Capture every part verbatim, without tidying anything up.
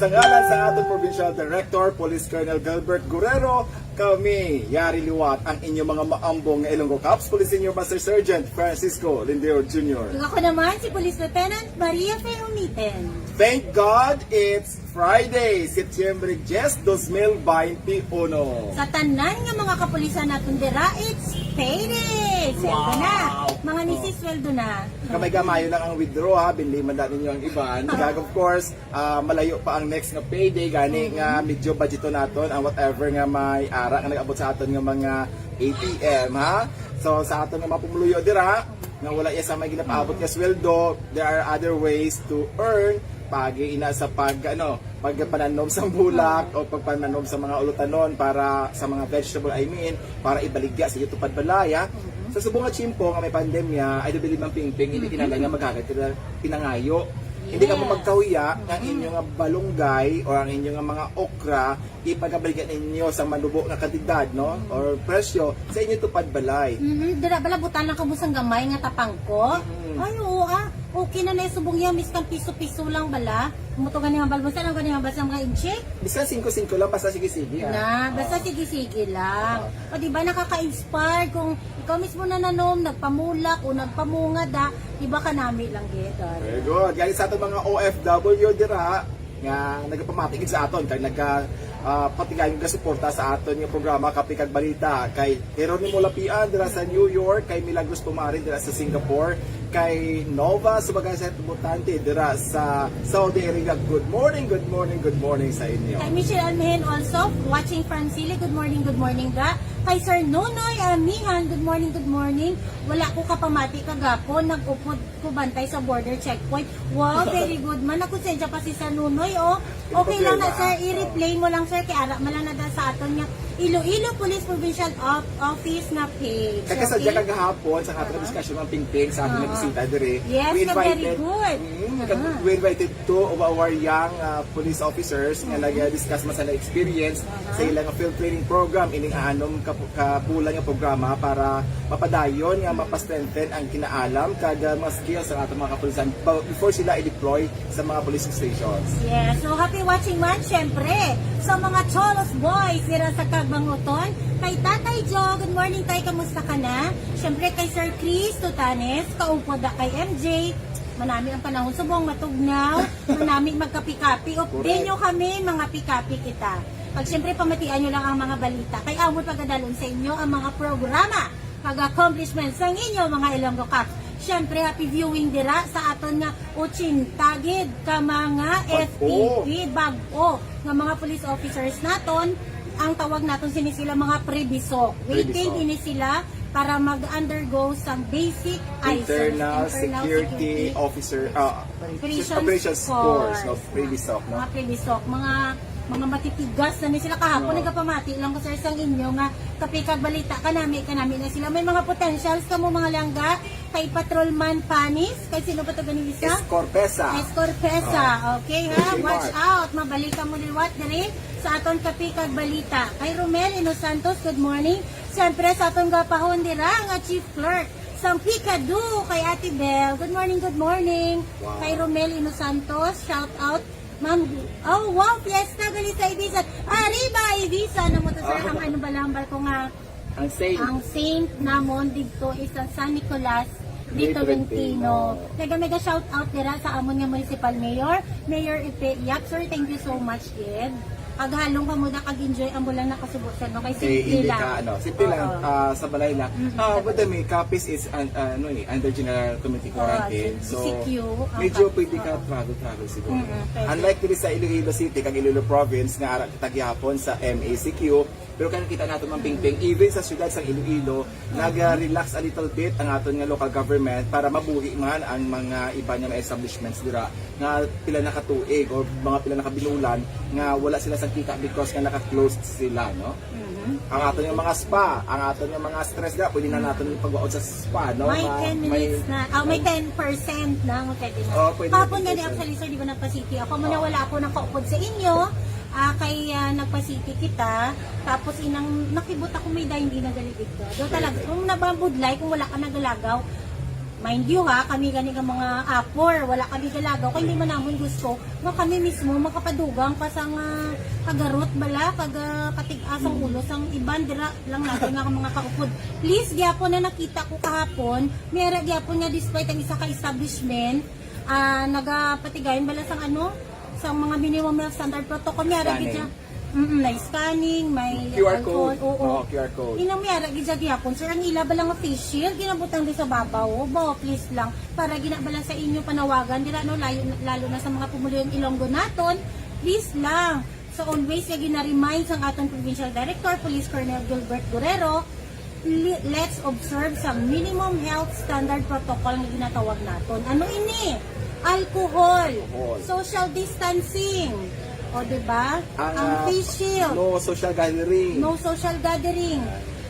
Sa ngalan sa aton Provincial Director, Police Colonel Gilbert Guerrero, kami, yari liwat, ang inyong mga maambong nga Ilonggo Cops, Police Senior Master Sergeant Francisco Lindeo Junior. Ug ako naman, si Police Lieutenant Maria Fe Umiten. Thank God it's Friday, September diyes, dos mil baynte uno. Sa tanan nga mga kapulisan naton dira, it's payday! Sweldo na! Wow! Mga Oh. Nisi, sweldo na. Gamay-gamayo lang ang withdraw, ha, binli man da ninyo ang iban. Kag, of course, ah, malayo pa ang next nga payday, gani nga medyo budgeton naton ang whatever nga may ara nga nag-abot sa aton nga mga A T M, ha? So, sa aton nga mga pumuluyo dira, nga wala iya sa may ginapaabot nga sweldo, there are other ways to earn, pagi ina sa pag, ano, pagpananom sa bulak o pagpananom sa mga ulutanon para sa mga vegetable, I mean, para ibaligya sa iyo tupad balay, ha? Sa subong nga tiyempo nga may pandemya, I do believe, Ma'am Pingping, hindi kinahanglan nga maghagad ka na pinangayo. Hindi ka mo Yes. magkahuya nga ang inyo nga balunggay o ang inyo nga mga okra ipagabaligya ninyo sa manubo nga kantidad, no? Or presyo sa inyo tupad balay. Mhm. Dira bala, butang lang kamo sang gamay nga tapangko. Mhm. Ay, oo, ah. Okay na na subong iya, miskan piso-piso lang bala. Mo to gani hambal mo, saan ang gani hambal sa mga inchi? Bisan singko-singko lang, basta sige-sige, ah. Na, basta Oo. sige-sige lang. Oo. O, di ba, nakaka-inspire kung ikaw mismo nananom, nagpamulak o nagpamunga da, di ba, kanami lang gid, ah. Very good. Gani sa atong mga O F W dira, nga nagapamati gid sa aton, kay naga, ah, pati kayo nga suporta sa aton nga programa, Kape kag Balita, kay Jeronimo Lapian dira sa New York, kay Milagros Pumarin dira sa Singapore, kay Nova Subagay sa Butante dira sa Saudi Arabia. Good morning, good morning, good morning sa inyo. Kay Michelle Almehen also, watching from Sili. Good morning, good morning, ga. Kay Sir Nonoy Amihan, good morning, good morning. Wala ko kapamati kagapon, nag-upod ko bantay sa border checkpoint. Wow, very good man. Nakonsensya pa si Sir Nonoy, oh. Okay lang na, sir. Problema. I-replay mo lang, sir. Kay ara man lang na da sa aton nga Iloilo Police Provincial Of-, Office nga page. Kagasadya Okay? kagahapon sa aton Aha. discussion, Ma'am Pingping, sa aton nga Aha. bisita diri. Yes, We nga very invited, good. mm, Aha. we invited two of our young, uh, police officers nga Mhm. nag-discuss man sa experience Aha. sa ilang field training program, ining anom ka, ka bulan nga programa para mapadayon nga mapastrengthen ang kinaalam kag, uh, mga skills sa atong mga kapulisan ba-, before sila i-deploy sa mga policing stations. Yes. So, happy watching man, syempre, sa mga Cholos Boys dira sa Cagbanguton. Kay Tatay Joe, good morning, Tay, kamusta ka na? Syempre, kay Sir Chris Tutanes, kaupod da kay M J. Manami ang panahon, subong matugnaw, manami magkapi-kapi. Update Correct. nyo kami, mga pikapi kita. Pag syempre, pamatian nyo lang ang mga balita. Kay amo pagadalon sa inyo ang mga programa, pag-accomplishment sa inyo, mga Ilonggo Cops. Syempre, happy viewing dira sa aton nga ochenta gid ka mga Bag-o. F P P, bag-o nga mga police officers naton. Ang tawag naton sini sila mga pre-bisok. Waiting Pre-bisok. ini sila para mag-undergo sa basic I S O Ms, Internal Internal Security Security Officer, ah, Operations Operations Force, Force. no? Pre-bisok, no? Mga pre-bisok, mga, mga matitigas na ni sila. Kahapon, No. nagapamati lang ko, sir, sang inyo nga kape kag balita, kanami, kanami na sila. May mga potentials kamo, mga langga, kay Patrolman Panis, kay sino pa to gani isa? Escorpesa. Escorpesa. Ah. Okay, ha? Thank you, Watch Mark. out. Mabalik ka mo liwat diri sa aton kape kag balita. Kay Romel Inosantos, good morning. Siyempre, sa aton gapahon dira nga Chief Clerk sang Picado, kay Ate Bel. Good morning, good morning. Wow. Kay Romel Inosantos, shout out. Ma'am, oh, wow, fiesta gali sa Ibiza. Arriba, Ibiza! Ano mo to, sir? Ah. Ang ano ba lang, barko nga Ang saint. Ang saint namon didto is ang San Nicolas de De Tolentino. Tolentino. Mega, mega shout out dira sa amon nga municipal mayor, Mayor Ipe Yap. Sir, thank you so much gid. Paghalong ka muna, kag-enjoy ang bulan nakasubo sa, no? Kay Kay simple hindi lang. ka, ano, simple lang, Oo. ah, sa balay lang. Mm, Ah, sa but the balay. may Capiz is, an-, ano eh, under general community Oo, quarantine. G-, So, G C Q ang medyo Capiz. pwede ka Oo. travel-travel siguro. Mm, pwede. Unlike diri sa Iloilo City, kag Iloilo Province, nga ara kita gihapon sa M A C Q, pero kaya kita nato, Ma'am Pingping, even sa siyudad sang Iloilo, nag-relax a little bit ang aton nga local government para mabuhi man ang mga iban nga mga establishments dira nga pila na ka tuig o mga pila na ka binulan nga wala sila sa kita because nga naka-closed sila, no? Mhm. Ang aton nga mga spa, ang aton nga mga stress dira, pwede na naton pagwaon sa spa, no? May Ma-, ten may minutes na. Ah, may ten percent na ang pwede na. Oh, pwede na Kahapon gani ten percent. actually, sir, di ba, nagpa-city ako? Muna Oh. wala ako nakaupod sa inyo. Ah, kay, ah, nagpa-city kita. Tapos inang nakibot ako may dahil hindi nagaligid ka. Do talaga, Correct. kung nabambudlay, kung wala ka nagalagaw, Mind you ha, kami gani nga mga apor, wala kami galagaw, kay hindi man namon gusto nga kami mismo makapadugang pa sang, ah, kagarot bala, kag, ah, katig-as ang ulo sang iban dira lang natin nga mga kaupod. Please, gyapon na nakita ko kahapon, may ara gyapon nga despite ang isa ka establishment, ah, nagapatigayon bala sang ano, sang mga minimum health standard protocol, may ara gid Scanning. siya. Mm, may scanning, may Q R alcohol, code. Oo. Oo, Q R code. Inang may ara gid siya gihapon, sir. Ang ila bala nga face shield, ginabutang di sa babaw. Oh, ba, please lang. Para gina bala sa inyo panawagan, dira no, layo, lalo na sa mga pumuluyong Ilonggo naton, please lang. So always nga gina-remind sang aton Provincial Director, Police Colonel Gilbert Guerrero, li- let's observe sa minimum health standard protocol nga ginatawag naton. Ano ini? Alcohol, Alcohol. Social distancing, o, di ba? Ang, Ang ah, face shield. No social gathering. No social gathering.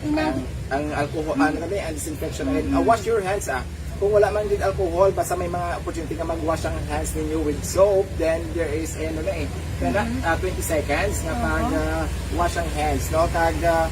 Inag- Ang, ang alcohol, ano kami, ang disinfection. And, ah, wash your hands, ah. Kung wala man gid alcohol, basta may mga opportunity nga mag-wash ang hands ninyo with soap, then there is, eh, ano na eh, kana, ah, twenty seconds nga pag, ah, wash ang hands, no? Kag, ah,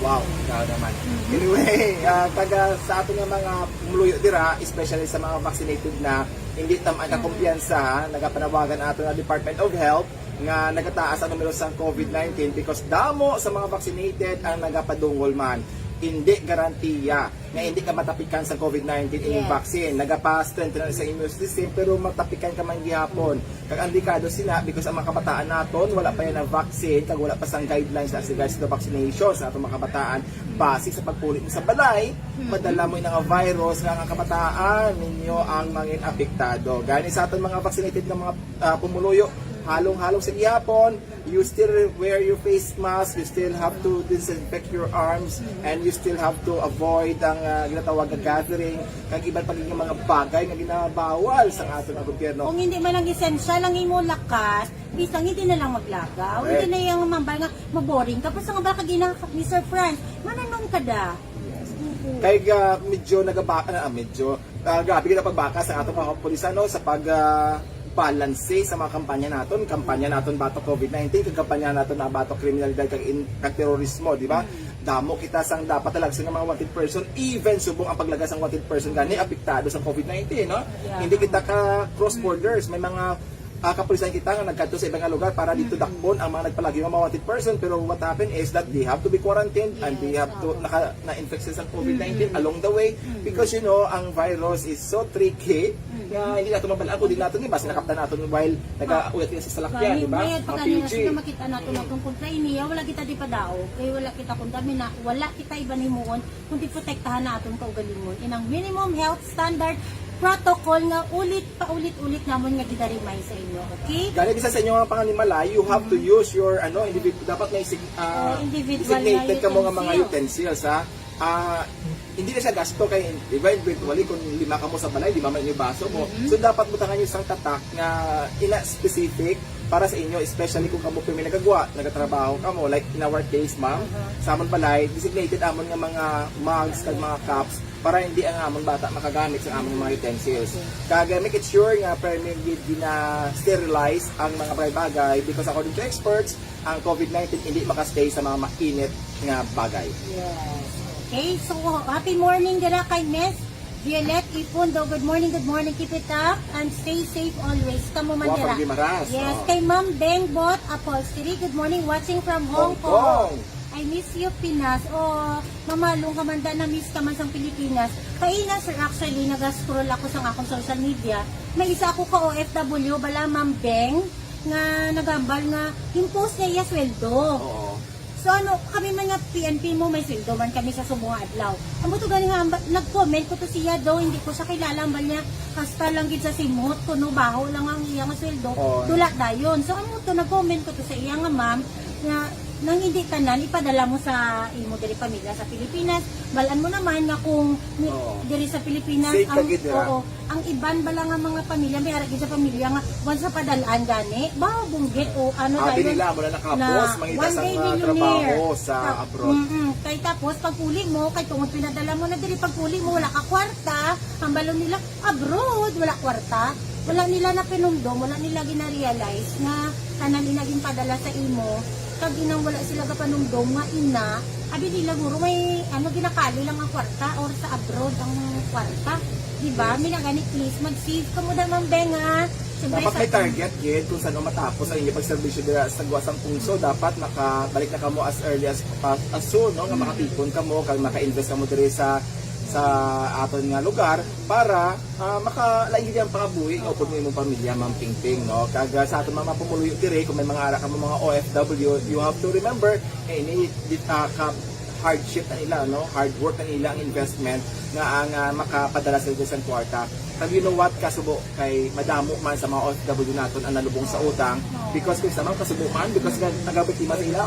wow, ikaw naman. Anyway, ah, kag, ah, sa ato nga mga pumuluyo dira, especially sa mga vaccinated na, hindi tam ang kakumpiyansa, ha? Nagapanawagan ato nga Department of Health nga nagataas ang numero sang COVID nineteen because damo sa mga vaccinated ang nagapadungol man. Hindi garantiya nga hindi ka matapikan sa COVID nineteen ining Yes. vaccine. Nagapa-strengthen na sa immune system, pero matapikan ka man gihapon. Kag ang delikado sina, because ang mga kabataan naton, wala pa yan ang vaccine, kag wala pa sang guidelines as regards to vaccination sa atong mga kabataan. Base sa pagpuli mo sa balay, madala mo yung nga virus nga ang kabataan ninyo ang mangin apektado. Gani sa aton mga vaccinated nga mga, ah, pumuluyo, halong-halong sa gihapon, you still wear your face mask, you still have to disinfect your arms, and you still have to avoid ang, ah, ginatawag nga gathering, kag iban pa gid nga mga bagay nga ginabawal sa aton nga gobyerno. Kung hindi man lang essential ang imo lakas, bisan hindi na lang maglagaw. Correct. Hindi na yung mambal nga maboring. Tapos ang bala kagina, Mister Franz, mananom ka da. Kay, ah, medyo nagaba-, ah, medyo, ah, grabe kita pagbaka sa atong mga kapulisan, no, sa pag, ah, balanse sa mga kampanya naton, kampanya naton batok COVID nineteen, kag kampanya naton na batok kriminalidad kag in-, kag terorismo, di ba? Damo kita sang dapat talagsa nga mga wanted person, even subong ang paglagas sang wanted person gani apektado sa COVID nineteen, no? Yeah. Hindi kita ka cross borders, may mga, ah, kapulisan kita nga nagkadto sa ibang nga lugar para dito dakpon ang mga nagpalagyo nga mga wanted person, pero what happened is that they have to be quarantined and they Yes, have to, oo. naka, na-infect sila sa COVID nineteen along the way because, you know, ang virus is so tricky nga hindi nato mabal-an kung di nato ni basi nakaptan nato while nag-uwi kita sa salakyan, Kaya di ba? Mayad pa Mga kanina P U G. Sila makita nato na kung kontra iniya, wala kita di padaog, kay wala kita kontra, mina, wala kita iban himuon, kundi protektahan na aton kaugalingon. Inang minimum health standard protocol nga ulit pa ulit-ulit namon nga gidarimahin sa inyo, okay? Gani, bisan sa inyo nga panganimalay, you have to use your, ano, individ-, dapat may sig-, ah, Oh, individual designated na kamo nga mga utensils. Utensils, ha? Ah, hindi na siya gasto kay, di ba, eventually, kung lima kamo sa balay, lima man yung baso mo. So, dapat butangan yung isang tatak nga ina specific para sa inyo, especially kung kamo pa may nagagwa, nagatrabaho kamo. Like, in our case, ma'am, sa amon balay, designated amon nga mga mugs kag mga cups para hindi ang amon bata makagamit sa amon mga utensils. Kag, uh, make it sure nga permi gid gina-sterilize ang mga bagay-bagay because according to experts, ang COVID nineteen hindi makastay sa mga mainit nga bagay. Yes. Okay, so happy morning dira kay Miss Violet Ipundo. Good morning, good morning. Keep it up and stay safe always. Kamo man Wa dira. Pag gimaras, Yes, oh. Kay Ma'am Beng Bot Upholstery. Good morning, watching from Hong Hong Kong. Kong. I miss you, Pinas. Oh, mamalong ka man da, na-miss ka man sang Pilipinas. Kaina, sir, actually, naga-scroll ako sa akong social media. May isa ako ka O F W, bala, Ma'am Beng, nga nagambal nga yung post niya iya sweldo. Oo. So, ano, kami man nga P N P mo, may sweldo man kami sa subong nga adlaw. Ang buto gani nga, amba-, nag-comment ko to siya daw, hindi ko siya kilala, ambal niya, hasta lang gid sa simot, kuno baho lang ang iya nga sweldo, Oo. dula dayon. So, ang buto, nag-comment ko to sa iya nga, ma'am, nga nang hindi tanan, ipadala mo sa imo diri pamilya sa Pilipinas. Balaan mo naman nga kung mi-, Oo. diri sa Pilipinas, Safe ka ang, gid, ha? oo, ang iban bala nga mga pamilya, may ara gid sa pamilya nga once sa padalaan gani, ba, bunggit o ano Abi dayon nila, mula nakapos, na mangita one sa day mga millionaire. trabaho sa Ta-, abroad. mm-mm. Kay tapos, pag uli mo, kay tungod pinadala mo na diri, pag uli mo, wala ka kwarta, ang balon nila, abroad, wala kwarta. Wala nila na pinumdom, wala nila gina-realize nga tanan ina ginpadala sa imo, Lagi nang wala sila kapanumdom nga ina, abi nila guro may, ano, ginakali lang ang kwarta or sa abroad ang kwarta. Di ba? Yes. May nagani, please, mag-save ka mo da, Ma'am Beng, ha? Siyempre, dapat sa may target, gid, kung saan matapos ang inyong pagserbisyo dira sa Guas ang Pungso. Dapat makabalik na kamo as early as, as, as soon, no? Nga makatipon kamo, kag maka-invest kamo diri sa, sa aton nga lugar para, ah, makalain gid ang pangabuhi nga upod mo imong pamilya, Ma'am Pingping, no? Kag, ah, sa aton mga pumuluyo diri, kung may mga ara kamo mga O F W, you have to remember, eh, ini, di, ah, ka, hardship na nila, no? Hard work na nila ang investment nga ang, ah, makapadala sa ila sang kwarta. Kag you know what? Kasubo kay madamo man sa mga O F W naton ang nalubong sa utang because kung sa mga kasubo man, because nga nagabiktima sa ila,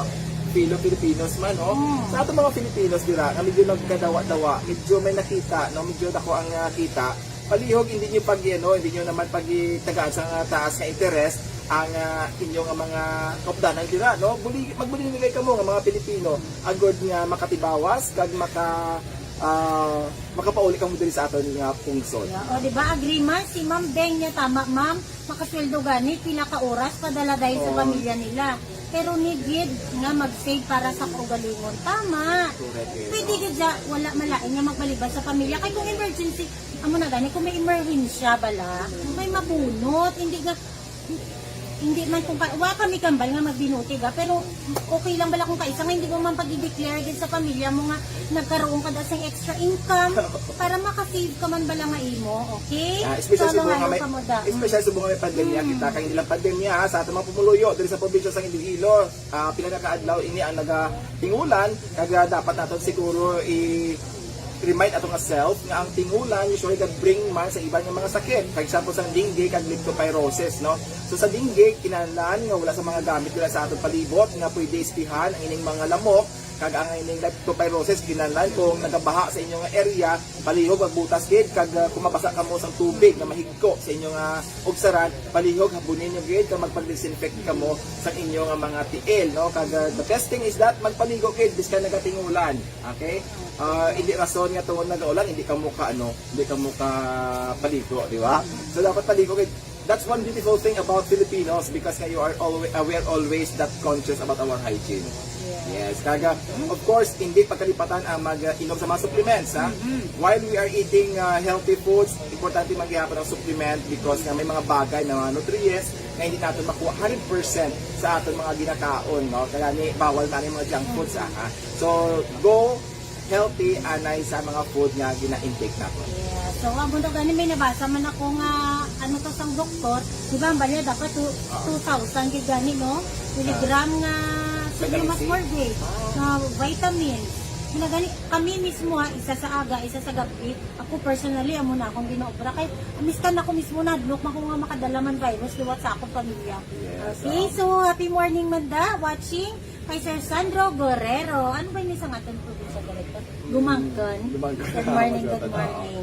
fellow Filipinos man, no? Mm. Sa aton mga Filipinos dira, nga medyo nagkadawa-dawa, medyo may nakita, no? Medyo dako ang, ah, kita. Palihog, hindi nyo pag, ano, hindi nyo naman pagitagaan sa nga taas nga interes ang, ah, inyo nga mga kaupdanan dira, no? Buli, magbuling-buling kamo nga mga Pilipino, agod nga makatibawas kag maka, ah, makapauli kamo diri sa aton nga pungsod. Yeah. O, di ba? Agree man si Ma'am Beng niya. Tama, ma'am. Makasweldo gani, pila ka oras, padala dahil sa pamilya nila. Pero need gid nga mag-save para sa kaugalingon. Tama. Correct, eh, pwede no? Gid siya, wala malain nga magbalibad sa pamilya. Kay kung emergency, amo na gani, kung may emerhensya bala, may mabunot, hindi nga, hindi man kung ka, wa kami kambal nga magbinuti ga, pero okay lang bala kung kaisa nga hindi mo man pag-declare gid sa pamilya mo nga nagkaroon ka da sing extra income para maka-save ka man bala nga imo, okay? Ah, especially so, subong nga may, especially subong nga may pandemya kita, kay hindi lang pandemya, ha, sa aton mga pumuluyo diri sa probinsya sang Iloilo, ah, pila na ka adlaw ini ang nagatingulan, kag, ah, dapat naton siguro i remind ato nga self nga ang tingulan usually nag-bring man sa iban nga mga sakit. For example, sang dengue kag leptospirosis, no? So sa dengue, kinahanglan nga wala sa mga gamit dira sa aton palibot nga pwede ispihan ang ining mga lamok, kag ang ining leptospirosis, kinahanglan kung nagabaha sa inyo nga area, palihog magbutas gid, kag, ah, kung mabasa kamo sang tubig nga mahigko sa inyo nga ugsaran, palihog habuni nyo gid kag magpag-disinfect kamo sa inyo nga mga tiil, no? Kag, ah, the best thing is that magpaligo gid biskan nagatingulan. Okay? Ah, hindi rason nga tungod nagaulan, hindi kamo ka, ano, hindi kamo ka paligo, di ba? So, dapat paligo kay, that's one beautiful thing about Filipinos, because nga you are always, uh, we are always that conscious about our hygiene. Yes. Yes, kaga, of course, hindi pagkalipatan ang mag-inom sa mga supplements, ha? While we are eating, uh, healthy foods, importante man gihapon ang supplement because nga may mga bagay na mga nutrients nga hindi naton makuha hundred percent sa aton mga ginakaon, no? Kaya ni, bawal na ang mga junk foods, ah, ha? So, go healthy anay sa mga food nga gina-intake naton. Yeah. So, amo na gani, may nabasa man ako nga, ano to, sang doktor, di ba, ang balya dapat two, two thousand gid gani, no? Milligram nga sodium ascorbate, nga vitamins. Amo na gani, kami mismo, ha, isa sa aga, isa sa gabi. Ako personally, amo na akong ginaobra. Kay, miskan ako mismo, nahadlok man ko nga makadala man virus liwat sa akong pamilya. Yes, okay, so, happy morning, Manda, watching. Kay Sir Sandro Guerrero. Ano ba ini sang aton probinsya, Director? Lumangkan. Lumangkan. Good morning, good morning.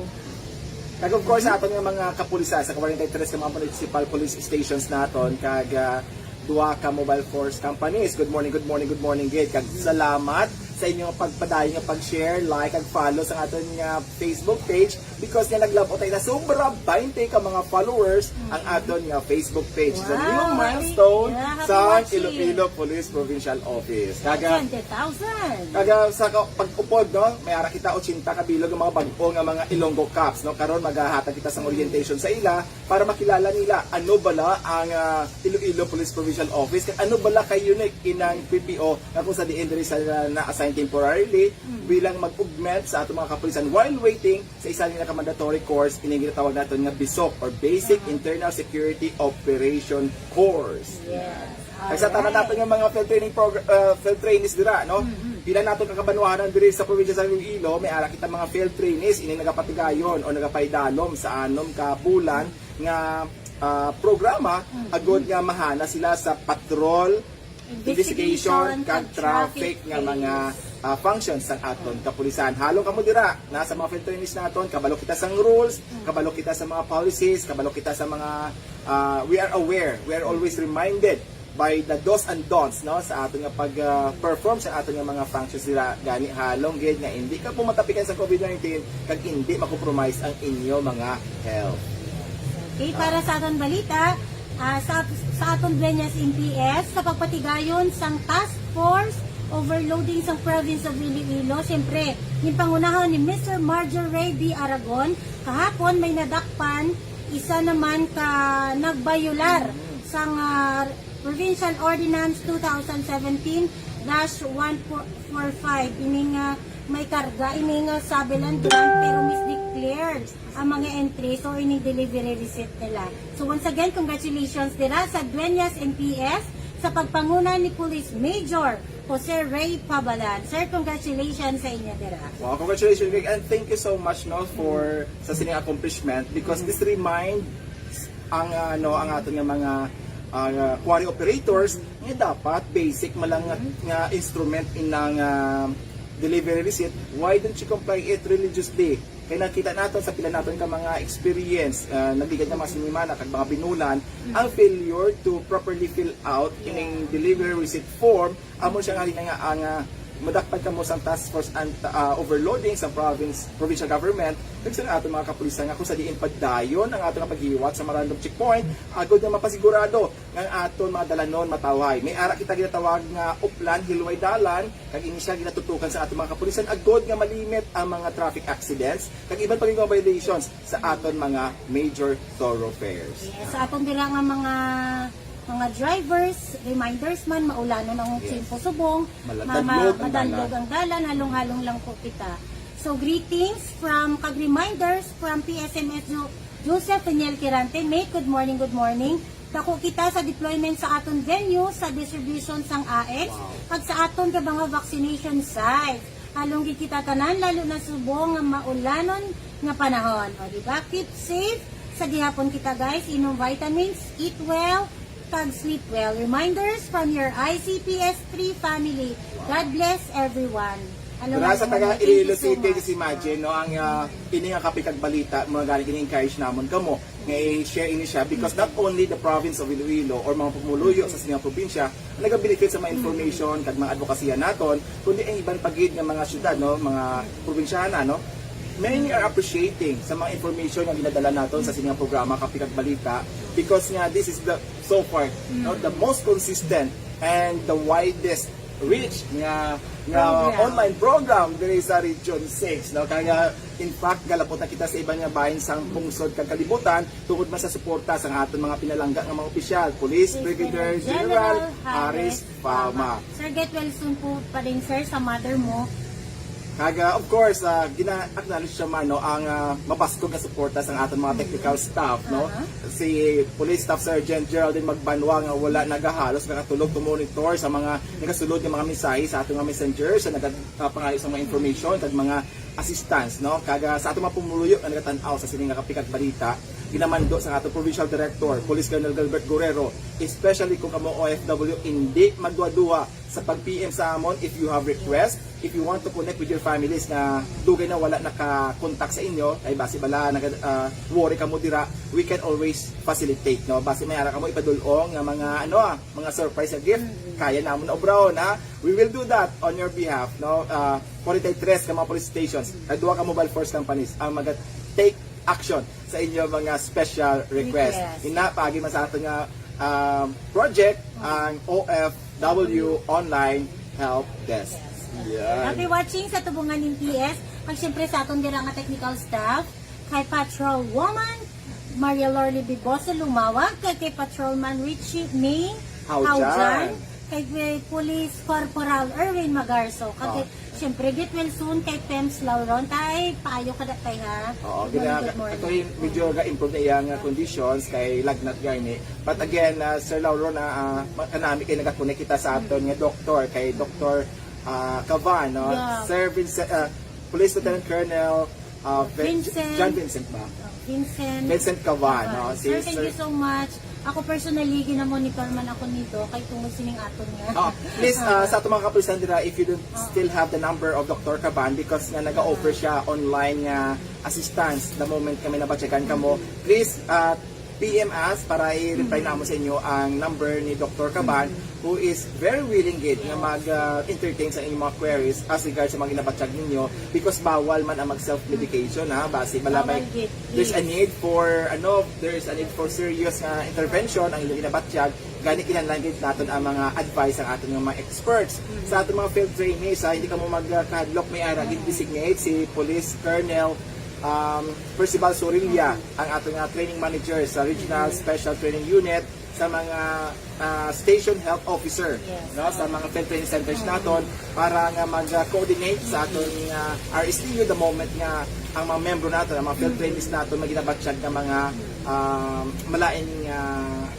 Kag of course, sa aton nga mga kapulisan sa forty-three ka mga municipal police stations naton, kag, ah, duha ka mobile force companies. Good morning, good morning, good morning, gid. Kag salamat sa inyong pagpadayon nga pag-share, like, kag follow sa aton nga Facebook page. Because nga naglab-ot tayo na sobra twenty ka mga followers ang aton nga Facebook page. Wow, new milestone sa Iloilo Police Provincial Office. Kaga, twenty thousand. Kaga sa ka-, pag-upod, no, may ara kita ochenta ka bilog nga mga bag-o nga mga Ilonggo Cops, no? Karon maghahatag kita sang orientation sa ila para makilala nila ano bala ang, ah, Iloilo Police Provincial Office, kag ano bala ka unique inang P P O nga kung sa diin diri sa na-assign temporarily bilang mag-augment sa ato mga kapulisan while waiting sa isa nila ka mandatory course, ining ginatawag naton nga BISOC or Basic Internal Security Operation Course. Yes. Kag sa tanan naton nga mga field training progr-, uh, field trainees dira, no? Pila naton ka kabanwahanan diri sa probinsya sa Iloilo, may ara kita mga field trainees ini nagapatigayon o nagapaidalom sa anom ka bulan nga, ah, programa agod nga mahana sila sa patrol investigation kag traffic nga mga, ah, functions sang aton kapulisan. Halong kamo dira, na sa mga field trainees naton, kabalo kita sang rules, kabalo kita sa mga policies, kabalo kita sa mga, ah, we are aware, we are always reminded by the do's and don'ts, no, sa aton nga pag, ah, perform sa aton nga mga functions dira. Gani halong gid nga hindi ka po matapikan sa covid nineteen kag hindi makompromise ang inyo mga health. Okay, para sa aton balita, Ah, sa, sa aton Dueñas M P S, sa pagpatigayon sang Task Force Overloading sang Province of Iloilo, siyempre, ginpangunahan ni Mister Marjorie Ray B. Aragon, kahapon may nadakpan, isa naman ka nagbayular sang, ah, Provincial Ordinance two thousand seventeen dash one four five, ining, ah, may karga, ining, ah, Sabelan brand, pero misdeclared ang mga entries or ining delivery receipt nila. So once again, congratulations dira sa Dueñas M P S sa pagpanguna ni Police Major Jose Ray Pabalan. Sir, congratulations sa inyo dira. Wow, congratulations, Greg, and thank you so much, no, for sa sining accomplishment, because this reminds ang, ano, ang aton nga mga, ah, quarry operators nga dapat basic man lang nga, nga instrument inang, ah, delivery receipt. Why don't you comply it religiously? Kay nakita naton sa pila naton ka mga experience, ah, nagligad nga mga sinimana kag mga binulan, ang failure to properly fill out ining delivery receipt form, amo siya nga nga ang, ah, madakpan kamo sang task force and, ah, overloading sa province, provincial government, kag sa aton mga kapulisan nga kung sa diin padayon ang aton nga paghiwat sa mga random checkpoint, agod nga mapasigurado nga ang aton mga dalanon matawhay. May ara kita ginatawag nga uplan, hilway dalan, kag ini siya ginatutukan sa aton mga kapulisan agod nga malimit ang mga traffic accidents kag iban pa gid nga violations sa aton mga major thoroughfares. Yes, sa aton dira nga mga mga drivers, reminders man, maulanon ang Yes. tiyempo subong, Mala-, ma- ma- danlog ang madanlog dalan. Ang dalan, halong-halong lang po kita. So greetings from kag reminders from P S M S Jo- Joseph Daniel Quirante. Mate, good morning, good morning. Dako kita sa deployment sa aton venue sa distribution sang A X Wow. kag sa aton nga mga vaccination sites. Halong gid kita tanan, lalo na subong nga maulanon nga panahon. O, di ba? Keep safe. Sa gihapon kita, guys, inom vitamins, eat well, kag sleep well. Reminders from your I C P S three family. God bless everyone. Alam Mula mo, sa taga thank you Iloilo so City, much. Just imagine, no, ang, ah, ini nga kape kag balita, mga galing ini encourage namon kamo nga i-share ini siya, because not only the province of Iloilo or mga pumuluyo sa sining probinsya ang nagabenefit sa mga information kag mga advokasya naton, kundi ang iban pa gid nga mga syudad, no, mga probinsyana, no. Many are appreciating sa mga information nga ginadala naton sa sining programa, Kape kag Balita, because nga this is the, so far, no, the most consistent and the widest reach nga nga Program. Online program diri sa Region six, no. Kaya in fact, galapot na kita sa iban nga bahin sang pungsod kag kalibutan tungod man sa suporta sang aton mga pinalangga nga mga opisyal, Police Brigadier General Harris Palma. Sir, get well soon po pa din, sir, sa mother mo. Kag, ah, of course, ah, gina-acknowledge naman, no, ang, ah, mabaskog nga suporta sang aton mga technical staff, no. Aha. Si Police Staff Sergeant Geraldine Magbanwa nga wala nagahalos nakatulog to monitor sa mga nagasulod nga mga mensahe sa aton nga messenger, sa naga-, ah, pangayo sa mga information kag mga assistance, no. Kag, ah, sa aton mga pumuluyo nga nagatan-aw sa sini nga Kape kag Balita, ginamando sa aton Provincial Director, Police Colonel Gilbert Guerrero, especially kung kamo O F W, hindi magduha-duha sa pag-P M sa amon if you have request, if you want to connect with your families nga dugay na wala naka-contact sa inyo, kay basi bala naga, ah, worry kamo dira, we can always facilitate, no? Basi may ara kamo ipadul-ong nga mga, ano, ah, mga surprise nga gift, kaya namon na obrahon, ha? We will do that on your behalf, no? Ah, forty-three ka mga police stations, kag duha ka mobile force companies ang mag-take action sa inyo mga special request. Request. Ina, paagi man sa aton nga, um, project, ang O F W Online Help Desk. Yan. Happy watching sa Tubungan ng P S. Kag siyempre sa aton dira nga technical staff, kay Patrol Woman Maria Lorly Biboso Lumawag, kay, kay Patrolman Richie May Haujan. Haujan, kay, kay Police Corporal Erwin Magarso, kag Oh. kay, siyempre, get well soon kay Pems Lauron. Tay, payo ka da, tay, ha? Oo, Good morning, gina, good morning. Ito yung medyo ga-improve na iya nga conditions kay lagnat gani. But again, ah, Sir Lauro, na, ah, ma-, kanami kay nagakunik kita sa aton nga doktor, kay Doktor, ah, Cavan, no? Yeah. Sir Vincent, ah, Police Lieutenant Colonel, ah, Vin-, Vincent. John Vincent ba? Vincent. Vincent Cavan, no? Si Sir, thank Sir you so much. Ako personally, gina-monitor man ako nito kay tungod sining aton nga. Oh, please, uh, sa atong mga kapulisan dira, if you don't Ah. still have the number of Doctor Caban, because nga nag-offer siya online nga assistance the moment kami nabatyagan kamo, please, uh, P M us para i-reply namo sa inyo ang number ni Doctor Caban, who is very willing gid nga mag-entertain sa inyong mga queries as regards sa mga ginabatyag ninyo, because bawal man ang mag-self-medication, ha. Basi bala may, there's a need for, ano, there is a need for serious nga intervention ang inyong ginabatyag. Gani, kinahanglan gid naton ang mga advice ang aton nga mga experts. Sa aton mga field trainees, ha, hindi kamo magkahadlok, may ara gid designate si Police Colonel, um, Percival Sorilla, ang aton nga training manager sa Regional Special Training Unit, sa mga, ah, station health officer, no, sa mga field training centers naton para nga mag-coordinate sa aton nga R S T U the moment nga ang mga membro naton, ang mga field trainees naton, may ginabatyag nga mga, ah, malain nga,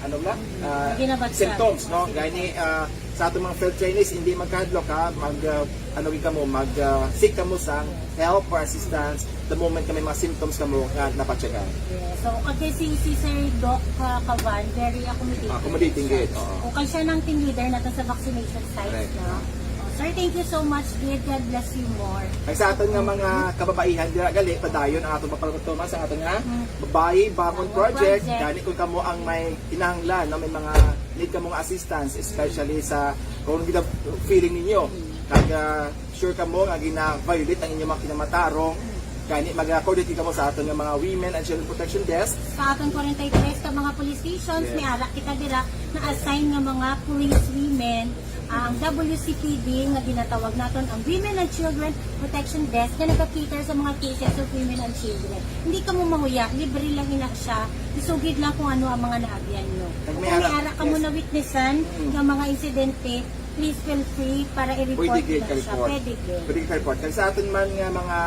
ano ba, ah, symptoms, no? Gani, ah, sa atong mga field trainees, hindi magkahadlok, ha, mag, ah, ano gid kamo, mag, ah, seek kamo sa help or assistance the moment nga may mga symptoms kamo nga nabatyagan. Yes. So, okay, si, si Sir Doc, ah, Cavan, very accommodating. Accommodating gid, oo. Okay, siya nang team leader natin sa vaccination sites, no? Oh, sir, thank you so much, gid. God bless you more. Ang sa aton nga mga kababaihan dira gali, padayon ang aton pagpatuman sa aton nga Babayi Bangon Project. Gani, kung kamo ang may kinahanglan, no, may mga need kamo nga assistance, especially sa kung ano gid ang feeling ninyo, kag, ah, sure kamo nga gina-violate ang inyong mga kinamatarong, gani, mag-coordinate kamo sa aton nga mga Women and Children Protection Desk. Sa aton forty-three ka mga police stations, may ara kita dira na-assign nga mga police women, ang W C P D nga ginatawag naton ang Women and Children Protection Desk, nga nagka-cater sa mga cases of women and children. Hindi kamo mahuya, libre lang ina siya. Isugid lang kung ano ang mga naagyan nyo. Kung may ara kamo na-witnessan nga mga insidente, please feel free para i-report na siya. Pwede gid. Pwede gid ka-report. Kag sa aton man nga mga,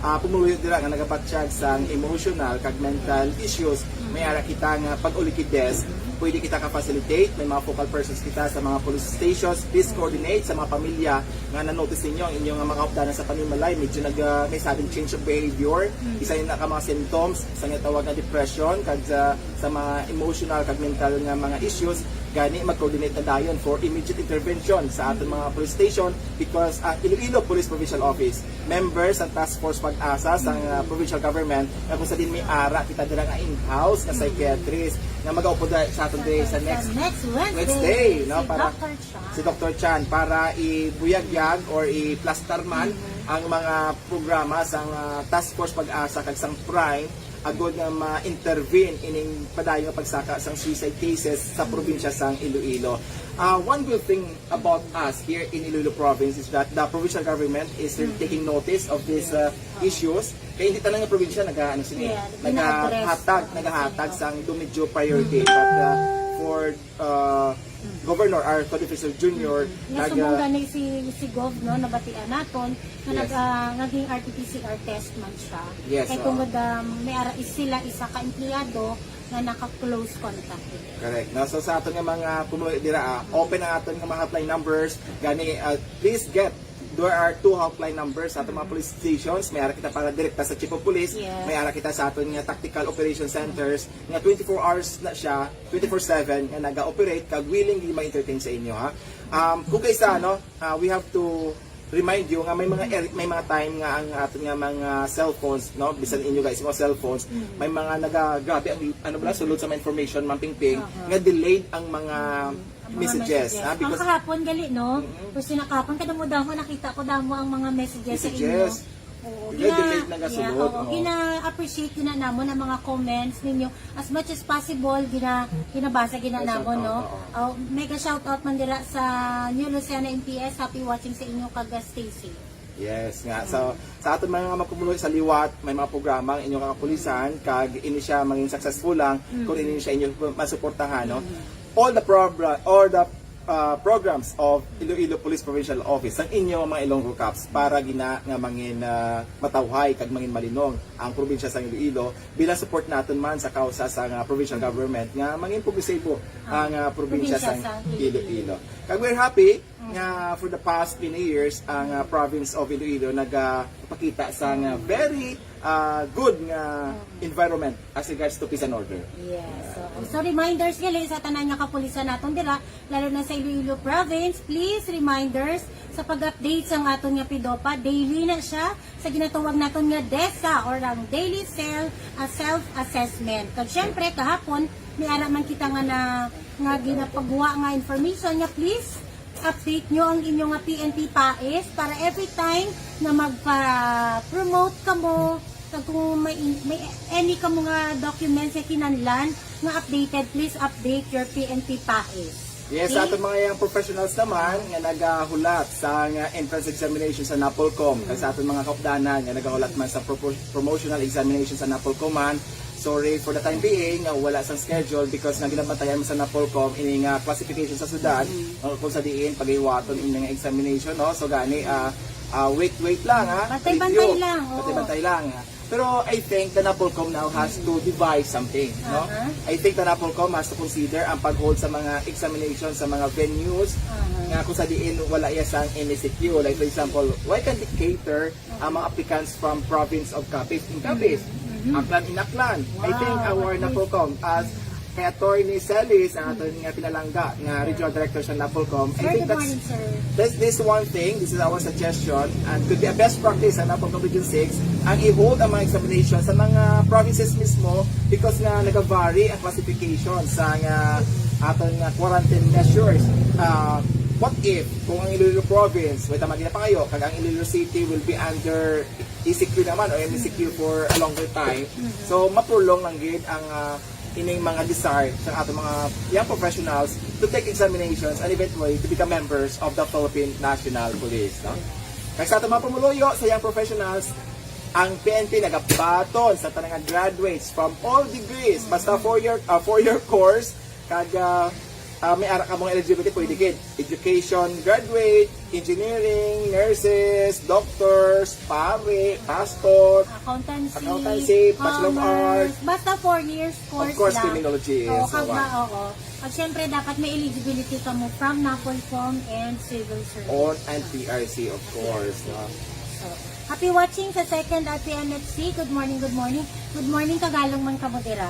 ah, pumuluyo dira nga nagabatyag sang emotional kag mental issues, may ara kita nga pag-ulikid desk. Pwede kita ka-facilitate. May mga focal persons kita sa mga police stations. Please coordinate sa mga pamilya nga na-notice ninyo ang inyong mga hupdanan sa panimalay. Medyo nag, ah, may sudden change of behavior. Isa yun na ka mga symptoms sa nga tawag nga depression, kag sa, sa mga emotional kag mental nga mga issues. Gani, mag-coordinate na dayon for immediate intervention sa aton mga police station, because ang Iloilo Police Provincial Office, members sa Task Force Pag-asa sa, ah, provincial government, nga kung sa din may ara kita dira nga in-house nga psychiatrist nga mag-upod sa aton diri sa next Wednesday, no, para si Doctor Chan para ibuyagyag or iplastar man ang mga programa sang, ah, Task Force Pag-asa kag sang Prime, agod nga ma-intervene ining padayon nga pagsaka sang suicide cases sa probinsya sang Iloilo. Ah, one good thing about us here in Iloilo province is that the provincial government is really taking notice of these, uh, issues. Kaya hindi tanan nga probinsya naga, ano, sini, nagahatag, nagahatag sang do medyo priority. But, uh, for, uh, Governor Arthur Defensor Junior, nga naga- sumbong gani si, si Gov, no, nabatian naton nga nag, ah, naging R T P C R test man siya. Yes, kay tungod, um, may ara sila isa ka empleyado nga naka-close contact. Correct. No? So sa aton nga mga pumuloy dira, ah, open ang aton nga mga hotline numbers. Gani, ah, please get, there are two hotline numbers sa aton mga police stations. May ara kita para direkta sa Chief of Police. Yes. May ara kita sa aton nga tactical operation centers nga twenty-four hours na siya, twenty-four seven nga naga-operate kag willing di ma-entertain sa inyo, ha. Um, kung kaisa, no, ah, we have to remind you nga may mga er-, may mga time nga ang aton nga mga cellphones, no, bisan inyo guys, mga cellphones, may mga naga-, grabe ang, ano ba, sulod sa mga information, Ma'am Pingping, nga delayed ang mga messages, ha, because ang kahapon gali, no? Kasi na kahapon, kadamo-damo, nakita ko damo ang mga messages sa inyo. Oo, gina-, gina-appreciate gina namon ang mga comments ninyo. As much as possible, gina-, ginabasa gina namon, no? Oh, mega shout out man dira sa New Lucena M P S. Happy watching sa inyo, kag stay safe. Yes nga. So, sa aton mga, mga magkumuluyo sa liwat, may mga programa ang inyong kapulisan, kag ini siya maging successful lang kung ini siya inyo masuportahan, no? All the progra-, all the, uh, programs of Iloilo Police Provincial Office, ang inyo mga Ilonggo Cops, para gina nga mangin, uh, matawhay kag mangin malinong ang probinsya sa Iloilo, bilang support naton man sa kausa sa nga provincial government nga mangin progresibo ang, uh, probinsya sa Iloilo. Kag we're happy nga for the past many years, ang, ah, province of Iloilo nagapakita sa nga very, ah, good nga environment as regards to peace and order. Yes. So, so reminders gali sa tanan nga kapulisan naton dira, lalo na sa Iloilo province, please, reminders sa pag-update sang aton nga PDOPA. Daily na siya sa ginatawag naton nga DESA or ang Daily Self, ah, Self-Assessment. Kag syempre, kahapon, May ara man kita nga na, nga ginapagwa nga information nga, please update nyo ang inyo nga P N P PAES para every time na magpa-promote kamo, kag kung may, may any kamo nga documents nga kinahanglan nga updated, please update your P N P PAES. Yes, Okay? Sa aton mga young professionals naman nga nagahulat sa nga entrance examination sa NAPOLCOM, kag sa aton mga kaupdanan nga nagahulat man sa propo- promotional examination sa NAPOLCOM man, sorry for the time being, nga wala sang schedule because nga ginabantayan man sa NAPOLCOM ini nga classification sa syudad, o kung sa diin paghiwaton ini nga examination, no? So gani, ah, ah, wait, wait lang, ha? Bantay-bantay Review. lang, oo. Bantay-bantay lang, ha? Pero I think the NAPOLCOM now has to devise something, no? Aha. I think the NAPOLCOM has to consider ang pag-hold sa mga examination sa mga venues Aha. nga kung sa diin wala iya sang M E C Q. Like for example, why can't it cater ang mga applicants from province of Capiz in Capiz? Mhm. Aklan in Aklan. I think Wow, our at least. NAPOLCOM as kay Attorney Celis, ang aton nga pinalangga nga regional director sa NAPOLCOM. I Sir, think good that's morning, sir. There's this one thing, this is our suggestion, and could be a best practice sa NAPOLCOM Region six, ang i-hold ang mga examination sa mga provinces mismo because nga nagavary ang classification sa nga aton nga quarantine measures. Ah, what if kung ang Iloilo province, wait, tama ginapangayo, kag ang Iloilo City will be under E C Q naman o M E C Q for a longer time? So, maprolong lang gid ang ah, ining mga desire sa ato mga young professionals to take examinations and eventually to become members of the Philippine National Police. No? Kag sa ato mga pumuluyo sa young professionals, ang P N P nagabaton sa tanang nga graduates from all degrees, basta four-year uh, four-year course, kag uh, uh, may ara ka mga eligibility, pwede gid education graduate, engineering, nurses, doctors, pare, pastor, Accountancy, Accountancy, Bachelor of commerce, Arts. Basta four years course Of course, lang. Criminology Oo, is kag one. ma- oo. At syempre, dapat may eligibility kamo from NAPOLCOM and civil service. On and P R C, of course. No? So, happy watching sa second R P M F C. Good morning, good morning. Good morning, Tagalog man kamo dira.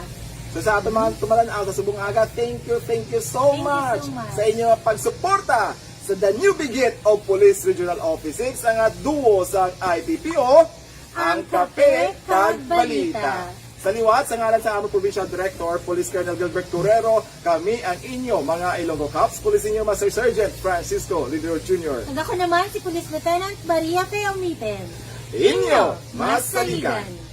So sa ato mga tumalan-aw sa subong aga, thank you, thank you so Thank you much so much. sa inyo pagsuporta sa The New Bigit of Police Regional Office six, ang duo sa I P P O, Ang Kape kag Balita. Sa liwat, sa ngalan sa among Provincial Director, Police Colonel Gilbert Correro, kami ang inyo mga Ilonggo Cops, Police Senior Master Sergeant Francisco Lindero Junior. Kag ako naman si Police Lieutenant Maria Fe Omiten. Inyo, mas saligan.